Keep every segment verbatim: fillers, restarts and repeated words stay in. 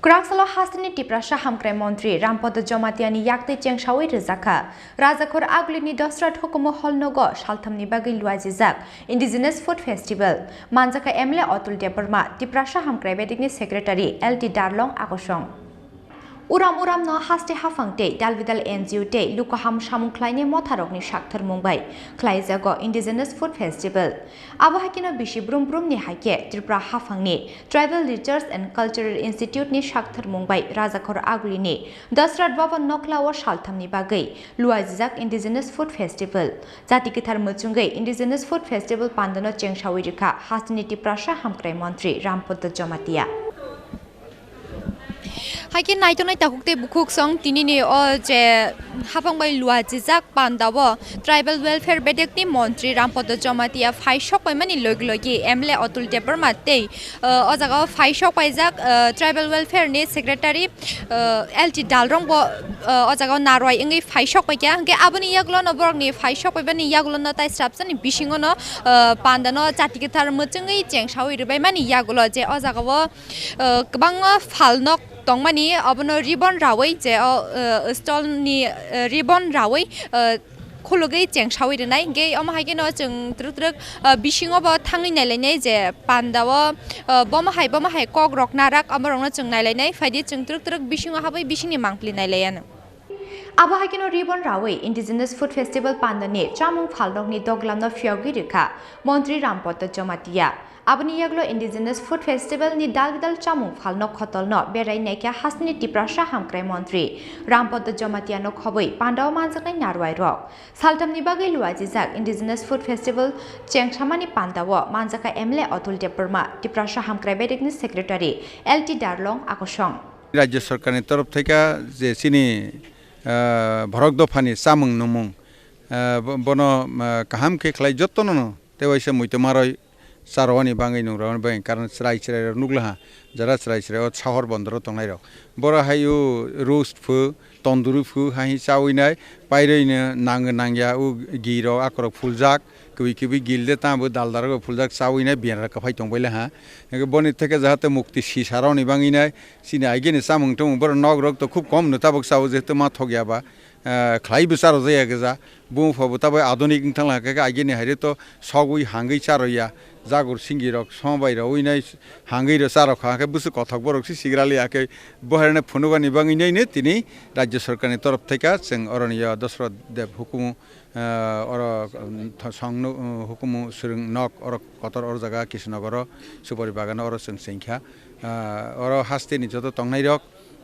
Kwraksalo hasteni Tiprasa hamkrai montri Rampada Jamatia ni yaktwi chengsawi rwjakha. Rajakhor Agulini Dosrat Hukumu Hall nogo salthamni bagwi luajijak Indigenous Food Festival manjakha M L A Atul Debbarma, Tiprasa hamkrai bedekni secretary L T Darlong Akosong. Uram uram no haste haphang tei dalbidal N G O tei lukuham samung khlainai motharokni sakthar mung bai khlaijago Indigenous Food Festival. Abo hai kheno bisi brum brum ni hai khe Tripura haphang ni Tribal Research and Cultural Institute ni sakthar mung bai Rajakhor Aguli ni Dasrat Bhavan Nokla o saltham ni bagwi luajijak Indigenous Food Festival. Jati kwthar muchungwi Indigenous Food Festival panda no chengsawi rwkha hasteni Tiprasa hamkrai montri Rampada Jamatia. Hai khe naitonai takhuk tei bukhuk song tinini o je haphang bai luajijak panda o Tribal Welfare bedekni montri Rampada Jamatia phai sokpaimani logi logi M L A Atul Debbarma tei, o jaga o phai sokpaijak, o, Tribal Welfare ni secretary, o, L T Dalrong bo, o, o jaga o narwai wngwi phai sokpaikha. Hwnkhe aboni yagulo no borokni phai sokpaibani yagulo no tai srapsani bisingo no, o, panda no jati kwthar muchungwi chengsawi rwbaimani yagulo je o jaga o, o, kwbangma phalnok tongmani, obono ribbon rawi je o, o, stall ni, o, ribbon rawi, o, khulugwi chengsawi rwnai. Hwnkhe omo hai kheno chwng twrwk twrwk, o, bisingo bo thangwi nailainai je panda o, o, bomo hai bomo hai kok rok narak omo rokno chwng nailainai. Phaidi chwng twrwk twrwk bisingo habwi bisingni mangpili nailaianw. Abo hai kheno ribbon rawi Indigenous Food Festival panda ni chamung phalnokni doglamno phiyogwi rwkha Montri Rampada Jamatia. Aboni yagulo Indigenous Food Festival ni dal bidal chamung phalnok khotolno berai naikha hasteni Tiprasa hamkrai montri Rampada Jamatia no khobwi pandao manjaknai narwai rok. Salthamni bagwi luajijak Indigenous Food Festival chengsamani pandao manjakha M L A Atul Debbarma, Tiprasa hamkrai bedekni secretary L T Darlong Akosong. Rajya Sorkarni torof theka je chini, ah, borok dophani chamung numung, ah, bo-, bono, ah, kaham khe khlai jotono no tewaisa muitu maroi charwani bangwi nungrani bagwi karon chwrai chwrai rok nukla ha jara chwrai chwrai o sahor bondoro tongnai rok boro hai o roast phu tonduri phu hai chawi nai pairoi no nang nangya o gi rok akorok phuljak. Kwbwi kwbwi gil de tamo dal dal rok phuljak chawi nai biyan rok kwphai tongbai le ha. Hingke boni theke jahate mukti sisa rok ni bangwi nai chini aigini chamung tumung borok nok rok to khub kom no tabok chao jehetu ma thok ya ba, eh, khlai bwsa rok jaya gija bumung pha bo tabok adunik wng thang lai khe aigini hai rok to sogwi hangwi cha rw ya jagur singi rok somo bai rw wi nai hangwi rw cha rw kha hingke bwswk kothok borok se sigra li ya khe bo hai rok no phunuk ani bangwi nai no tini rajya sorkar ni torof theka chwng oro ni yo Dosrot Deb hukumu. Ah, oro, um, tho-, songno, um, hukumu swrwng nok oro kotor oro jaga Kishnogoro Supari Bagano oro chwng chengkha. Ah, oro hasteni joto tongnairok,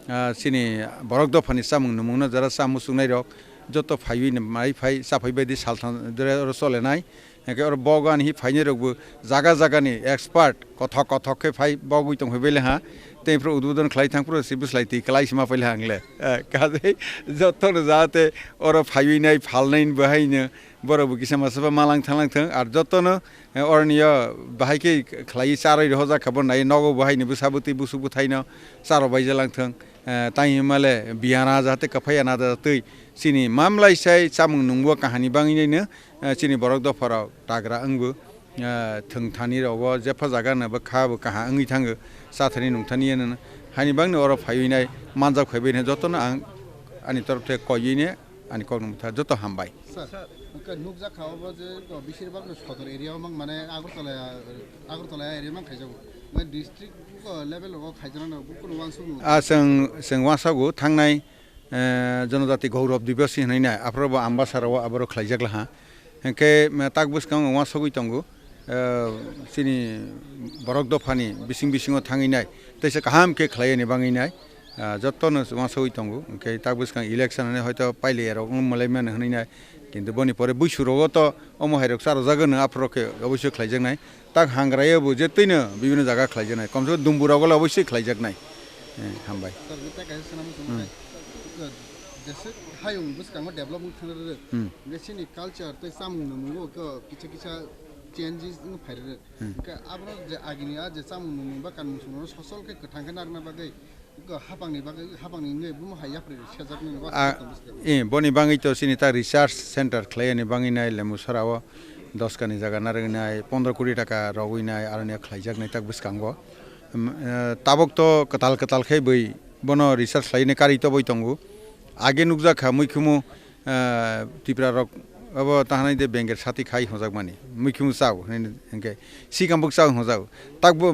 ah, chini borok dophani chamung numungno jara cha muchungnairok joto phaiwi mai phai chaphai baidi saltham dre oro cholenai. Hingke oro bogo ani hi phainairok bo jaga jagani expert kothok kothok khe phai bogwi tongphai bai le ha. Tei phuru udbodon khlai thang phuru se bwslai twi kwlai se ma paila ang le. Eh, kaje jotono jahate oro phaiwi nai phalnai bo haino borok bo kisa masa ba malang thalang thang ar jotono, eh, oroni yo bahai khe khlai charwi rohorjak kha bo nai nogo bo haino bwsa bwtwi busuk bwthaino charo bai jalang thang. Eh, tang himale biyana jahate kwphai ya na jatwi chini mamlai sai chamung nungbo kahani bangwi naino, eh, chini borok dopharok tagra wngbo. Ah, thwng thani rogo jepha jaga no bwkha bo kaham wngwi thango, cha thani nung thani ya nw. Haini bagwi oro phaiwi nai manjak phaibai nai jotono ang ani torof thai koiwi ne ani kok no bwtha joto hambai. Sir, hwnkhe nukjak kha obo je, o, bisir bak no sodor area o mang mane Agartala, Agartala area mang khaijago. Mane district, o, level rogo khaijaknai no bukuno wansuk no. Ah, chwng, chwng wansago thangnai, eh, Jonojati Gaurav Divas hinwi nai, aphuru bo Ambasa rao aborok khlaijak laha. Hinkhe, eh, tak bwskango uansugwi tongo, eh, chini borok dophani bising bisingo thangwi nai, teisa kaham khe khlai yani bangwi nai, ah, jotono uansugwi tongo. Hinkhe tak bwskang election hinwi hoito pailai rok wng malai mano hinwi nai, kintu boni pore buisu rogo to omo hai rok cha rwjak gano, aphuru khe oboisoi khlaijak nai. Tak hangraya bo je twino bibino jaga khlaijaknai, komse kom Dumbu rogo le oboisoi khlaijaknai. Eh, hambai. Sir, nokta kaisa swnamwi Hmm. swnamwi. Jeswk hayung bwskango develop wng thang rwrwk. Hmm. Hwnkhe chini culture tei chamung nungmungo kisa kisa changes wng phai rwrwk. Hmm. Hwnkhe abono je agini a je chamung nungmung ba kanmung chumung sosol khe kwthang khe narwkna bagwi Hapangni bagwi, hapangni wngwi bumo hai yapri sejaknani Ah, wansukha tong bwskango. Eh, boni bagwi to chini ta research center khlaiyani bagwi nai Lembusara o dos kani jaga narwgwi nai pondro koti taka rogwi nai aroni khlaijaknai tak bwskango. Tabok to kwtal kwtal khe bwi bono research khlaina karwi tobwi tongo. Age nukjak kha muikhumu, Tipra rok abo tahanai de benger sati khai hwnjakmani, muikhumu chao hwnwi hwnkhe sikambuk chao hwnjak. Takbo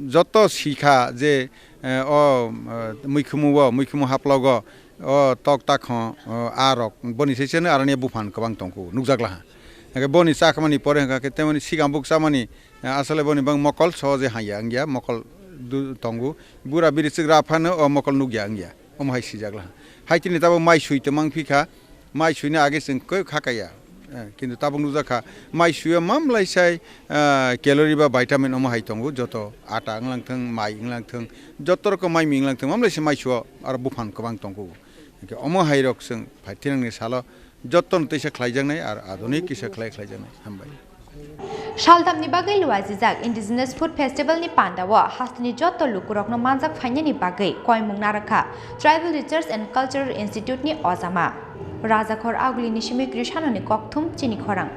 joto sikha je o muikhumu o, muikhumu haplogo o tok takho a rok boni seseno aroni buphan kwbang tongkhu nukjak laha. Hwnkhe boni chakmani pore hwnkha khe temoni sikambuk chamani, asole boni bang mokol so je haiya wngya, mokol tongo. Bura biri chwk ra phano o mokol nukya wngya, omo hai sijak laha. Hai tini tabuk mai sui tongmang phi kha, mai suina age chwng khe kha kaya. Kintu tabuk nukjak kha, mai suya mamlai sai calorie ba vitamin omo hai tongo, joto ata wnglang thung, mai wnglang thung, joto rokom mai mi wnglang thung, mamlai sai mai suo aro buphan kwbang tongo. Hwnkhe omo hai rok chwng phai thinangni salo jotono teisa khlaijaknai, ar adunik kisa khlai khlaijaknai. Hambai. Saltamni bagwi luaijijak Indigenous Food Festival ni pandao hasteni joto lukurokno manjak phainani bagwi koimung narwkha Tribal Research and Cultural Institute ni ojama Rajakhor Aguli ni simi Krishanoni kokthum chini khorang.